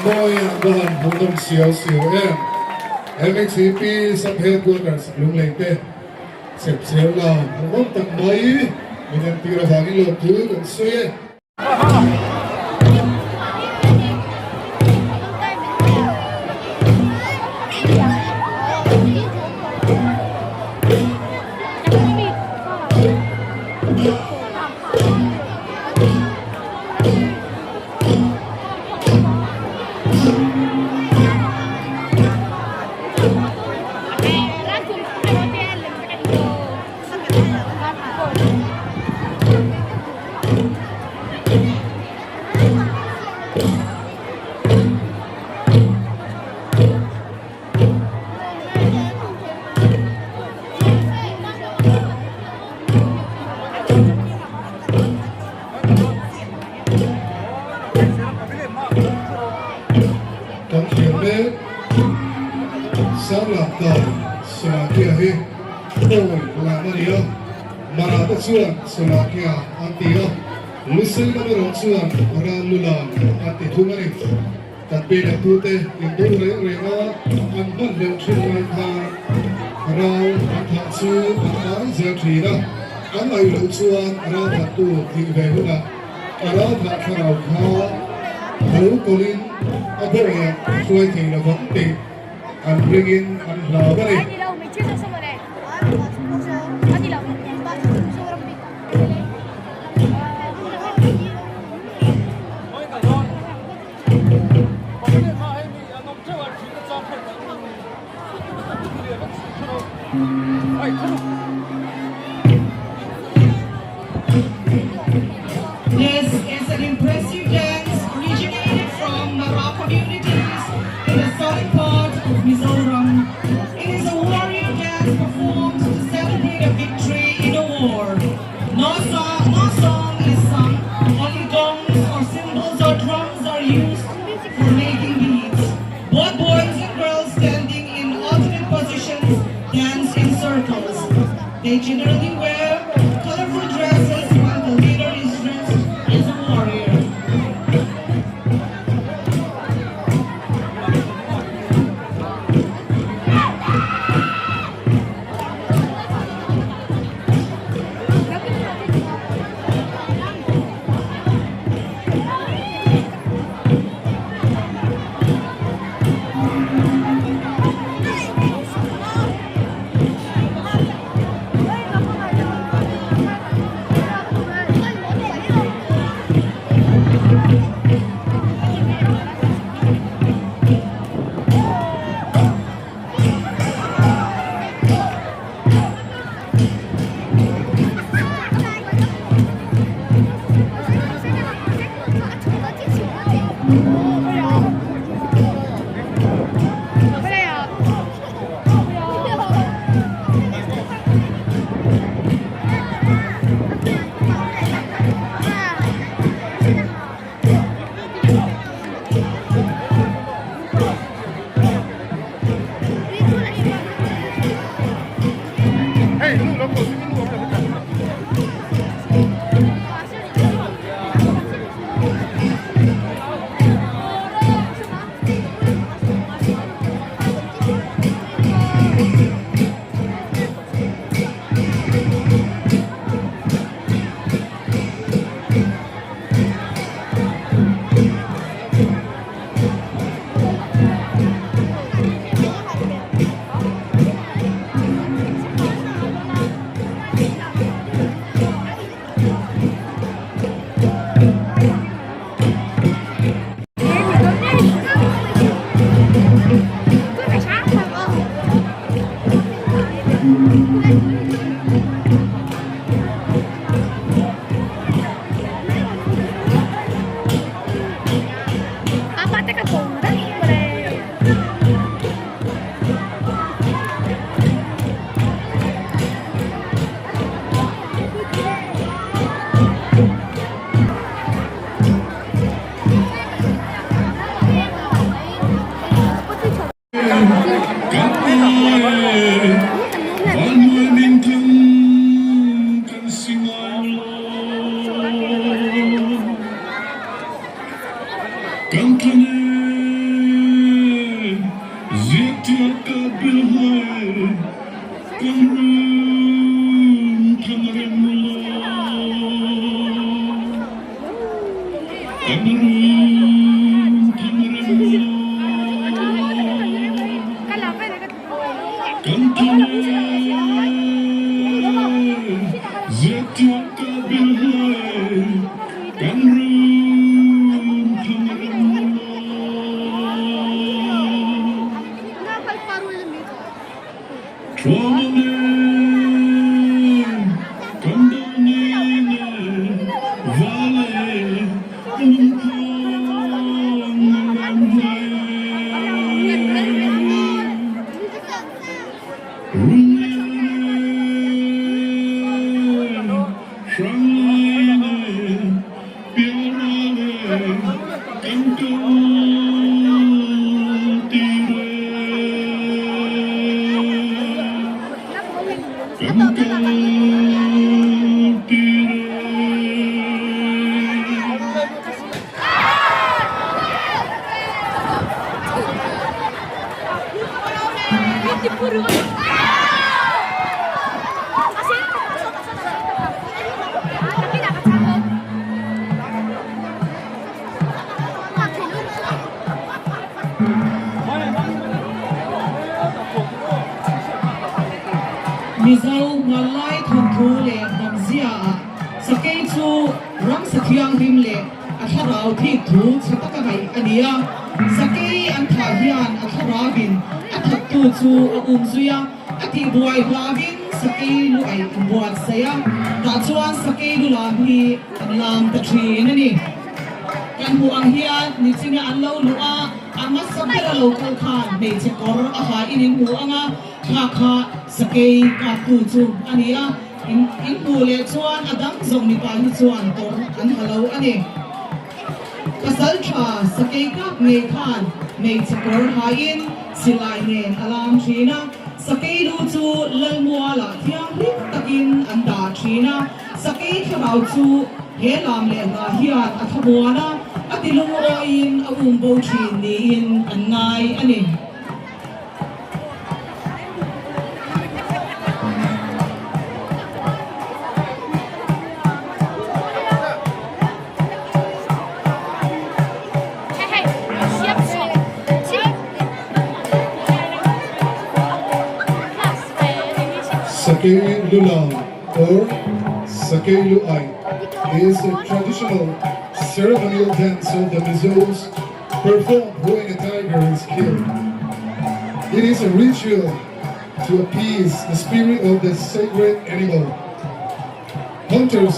mawi a va han hmuhnawm siau siau em. MHCP Sub Headquarters Lunglei te sep sel la hmuhnawm tak mai min entir avangin lawmthu kan sawi e. Kan thiam mek Sarlam kai Slovakia hi pawi lam a ni a, Mara te chuan Slovakia an ti a, Lusei lam erawh chuan Rallulam an ti thung a ni. Kan pi leh tute inbu reng reng a an hman hleuh thin lai khan ral an thah chu an ai zel thin a, an ai loh chuan ral thattu tih ve hunah a ral thah thlarau kha a lo kawlhin a bawiah a hruai thei lovang tih an ringin an hlau a ni. This is an impressive dance originated from Mara communities in the southern part of Mizoram. It is a warrior dance performed to celebrate a victory in a war. No song, no song is sung, only gongs or cymbals or drums are used for making beats. Both boys and girls standing in alternate positions dance in circles. They generally wear colorful dresses while the leader is dressed as a warrior. Kan rum thang rem lo. Kan thang e ziaktuak ka bil hlai Kan rum thang rem lo. Thuam nen kan do nen e vale lungkhawn rem hlei. Runlian e hranglai nen pialral e kan kal ti re. Kan kal ti re. Mizo hmanlai thawnthu leh hnamziaah sakei chu ramsa thianghlim leh a thlarau thik thu chhe taka ngaih a ni a. Sakei an thah hian a thlarauin a thattu chu a um zui a, a tihbuai hlauin sakei lu aih an buatsaih a, tah chuan sakei lu lam hi an lam ta thin a ni. Kan hmuh ang hian nichina an lo luh a, a hmasa bera lo kal khan hmeichhe kawr a ha in in hmu ang a, kha kha sakei kaptu chu a ni a, in in hmuh leh chuan a dang zawng mipa hi chuan kawr an ha lo a ni. Pasal tha sakei kap ngei khan hmeichhe kawr hain silai nen a lam thin a, sakei lu chu Lalmualah thianghlim takin an dah thin a. Sakei thlarau chu he lam leh hla hian a thlamuan a, a ti lungawiin a um bo thin niin an ngai a ni. Sakei Lulam. Or Sakei Lu Ai is a traditional ceremonial dance of the Mizos performed when a tiger is killed. It is a ritual to appease the spirit of the sacred animal. Hunters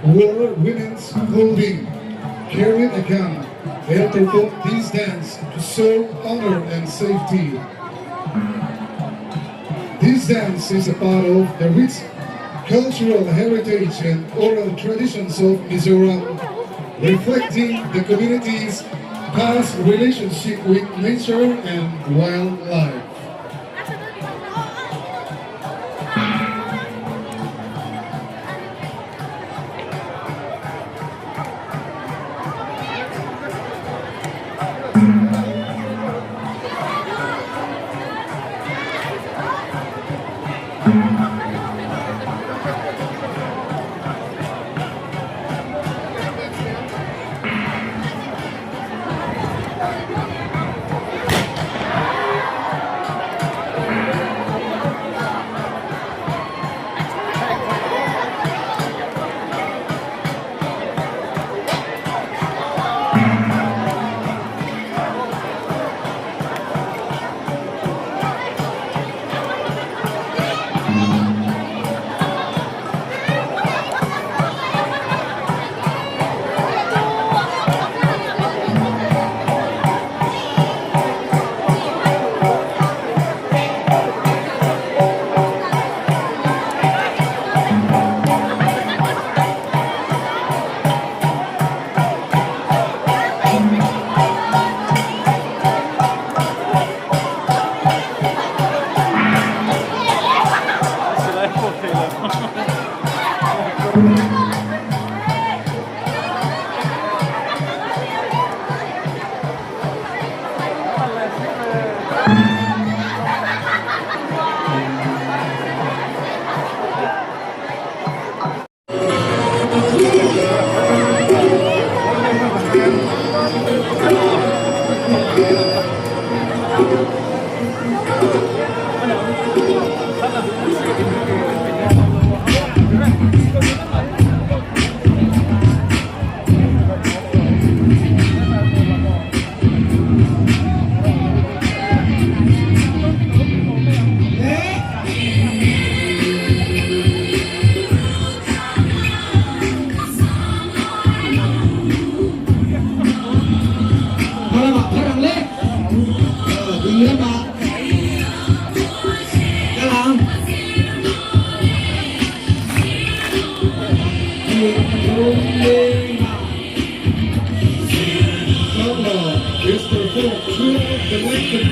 wore women's clothing, carried a gun, and performed this dance to serve honor and safety. This dance is a part of the rich cultural heritage and oral traditions of Mizoram, reflecting the community's past relationship with nature and wildlife.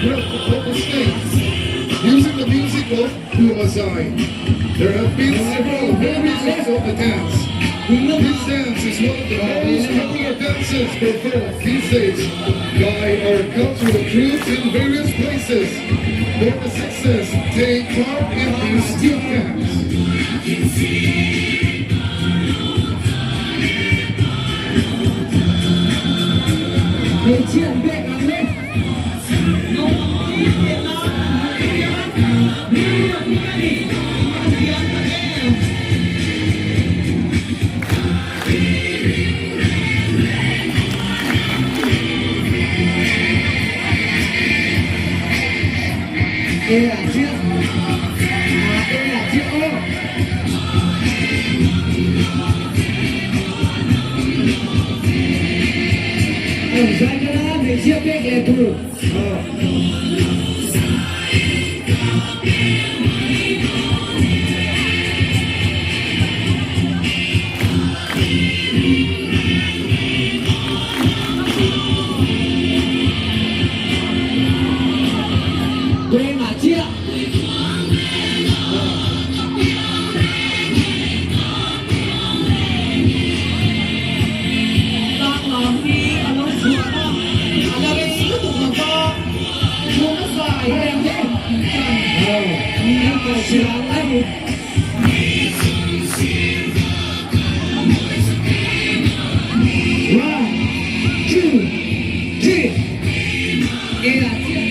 breadth of the state using the music of Khumazai. There have been several variations of the dance. This dance is one of the most popular dances performed these days by our cultural groups in various places. For the success, take part in this youth dance. Hmeichhia an pek ang le. E ah chiah. E ah chiah aw. Aw zai ka la hmeichhia pek leh tur. Vengah chiah. Tlanglam hi a lo chhuah a, a la rei lutuk lo va, chhung a zai reng tan niin ka hria a ni. One, two, three, eng ah chiah.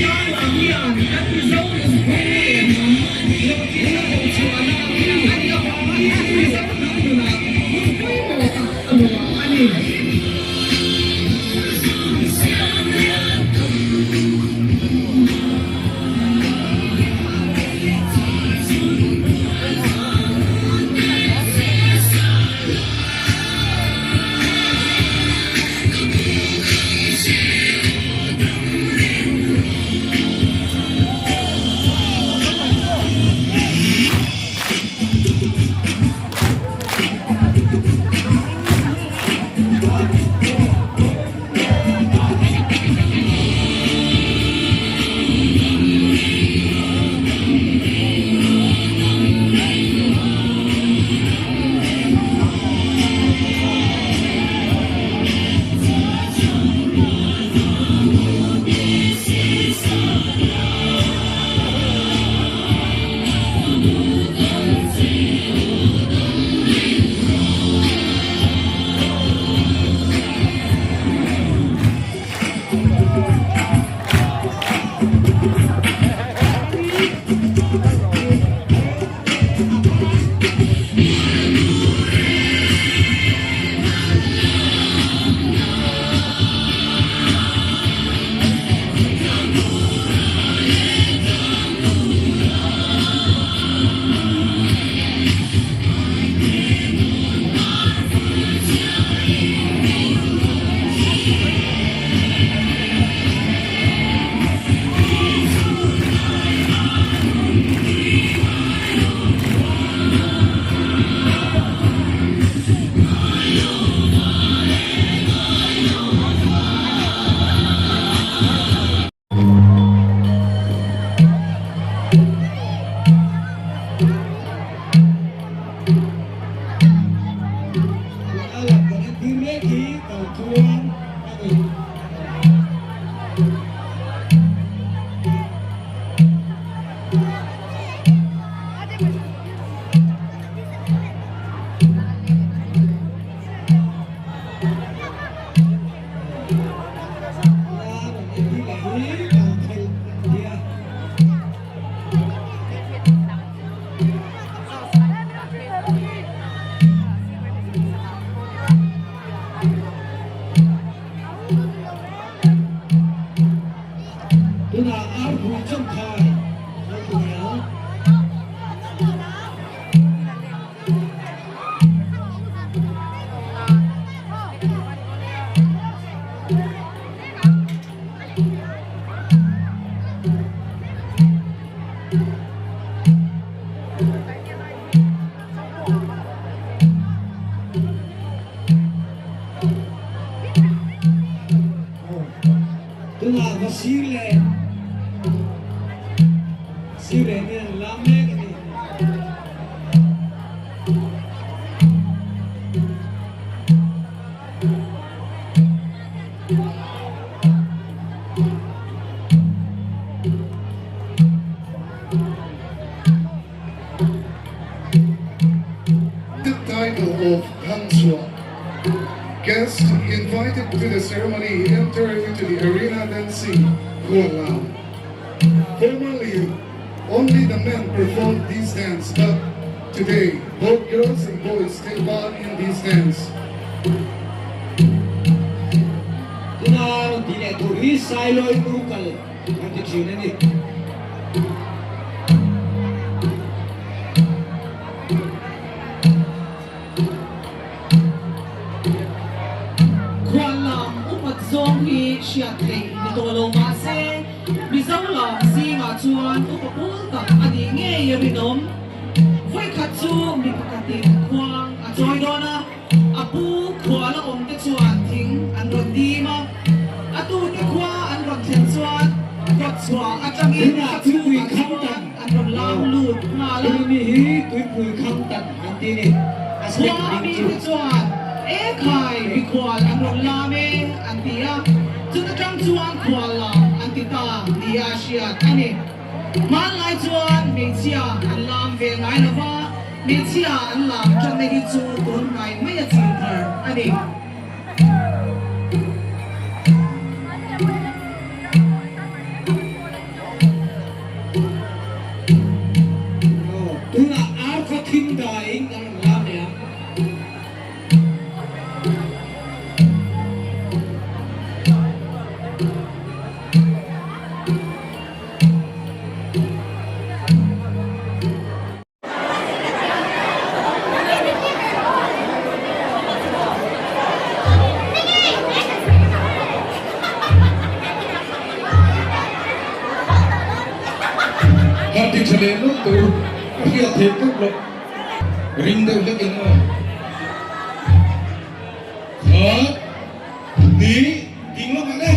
Tlanglam hian kan Mizo nunphung leh hnam hlawhtlinna kohchhuahna a nih avangin Mizo hnam nunah hun pawimawh tak a luah a ni. A lang kan entir mek hi kaltluang a ni. A rawn entir leh hi kalkhelh a ni a. va sir leh sir leh te an lam mek a ni. The title of Thangchhuah. Guests invited to the ceremony enter into the arena dancing Khuallam. Formerly, only the men performed this dance, but today both girls and boys take part in this dance. Tuna rawn tih leh tur hi Sailawi Nukal kan ti thin a ni. Khuallam upat zawng hi hriat theih ni tawh lo mahse, Mizo lam zingah chuan upa pawl tak a nih ngei a rinawm. Vawikhat chu mi pakhatin khuang a chawi dawn a, a pu khuala awmte chuan thing an rawn dim a, a tute khua an rawn thlen chuan kawtchhuah atangin Tunah a tuipui chhungah kham chuan tan an rawn lam lut nghal a. Tuna mi hi tuipui kham tan an ti a ni. A step Khua hming chu. mite chuan, E khai, mikhual an rawn lam e, an ti a. Chuta tang chuan khual lam an ti ta nia hriat a ni. Hmanlai chuan hmeichhia an lam ve ngai lo va, hmeichhia an lam tanna hi chu tun hnai mai a chin thar a ni. Aw, tunah ar kha thim daiin kan rawn lam leh ang. Kan ti tha leh nawlh tawh u, ka hriat theih tawp loh. Ring deuh hlek in aw. Khat, hnih, ding lamah le.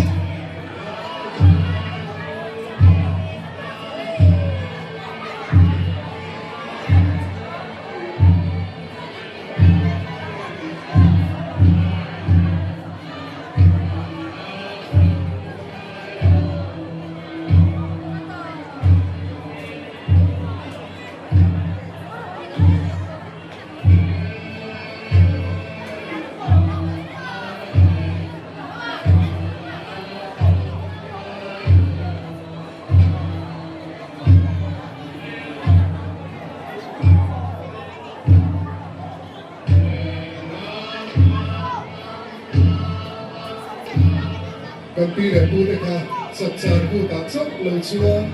Kan pi leh pute kha chapchar kutah chauh lo chuan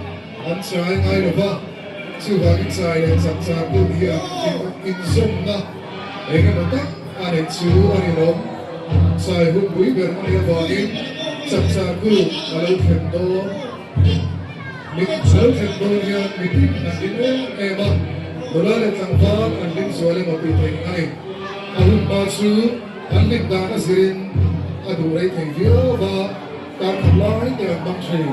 an chai ngai lo va, chuvangin chai leh chapchar kut hi an inzawmna eng emaw tak a neih chu a ni lawm. Chai hun pui ber a nih avangin chapchar kut a lo thlen dawn. Mit lo thlen dawn hian mitin an hlim em em a, nula leh tlangval an hlim zual emaw tih theih a ni. A hun hma chu an hlim dan a zirin a duh rei thei viau va, kar khat lai te an hmang thin.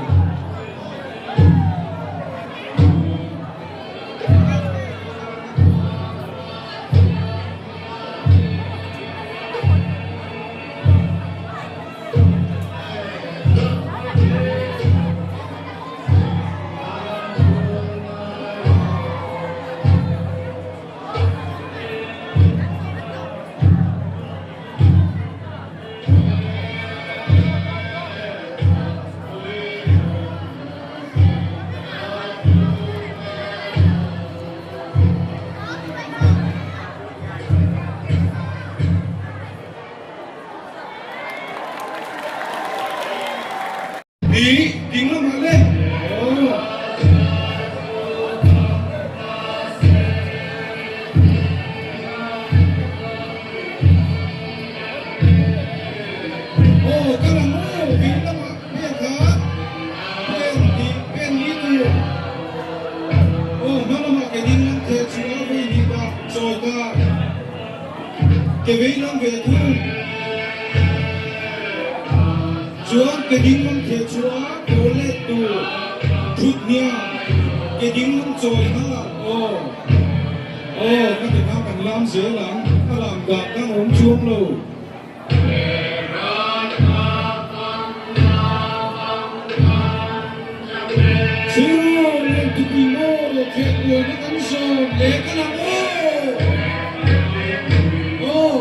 Ni ding lamah le. Aw ka lang aw ding lamah pen kha pen hnih pen li tur. Aw hma lamah ke ding lam theh chu a vei hnih ta chawi ta. Ke vei lam ve thung. Chu. Chuan ke ding lam theh chhuah a kawl let tur thut hniam ke ding lam chawi nghal aw aw ka ti kha kan lam zel ang a lam dah dang awm chuang lo. Siro lian tupui maw kheh kualna kan sawm leh ka lang aw aw.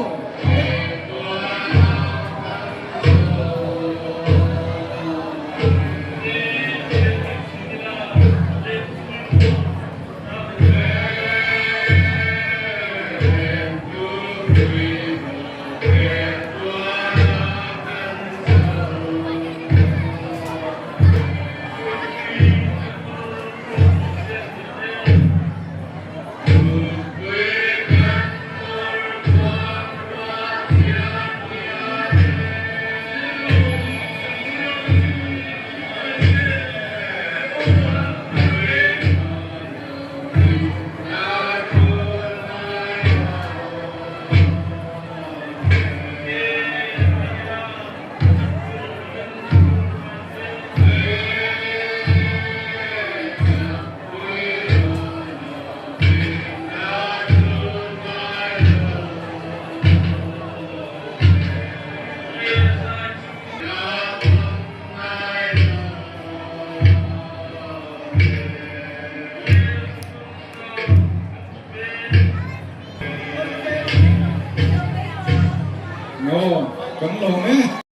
Aw, kan lawm e.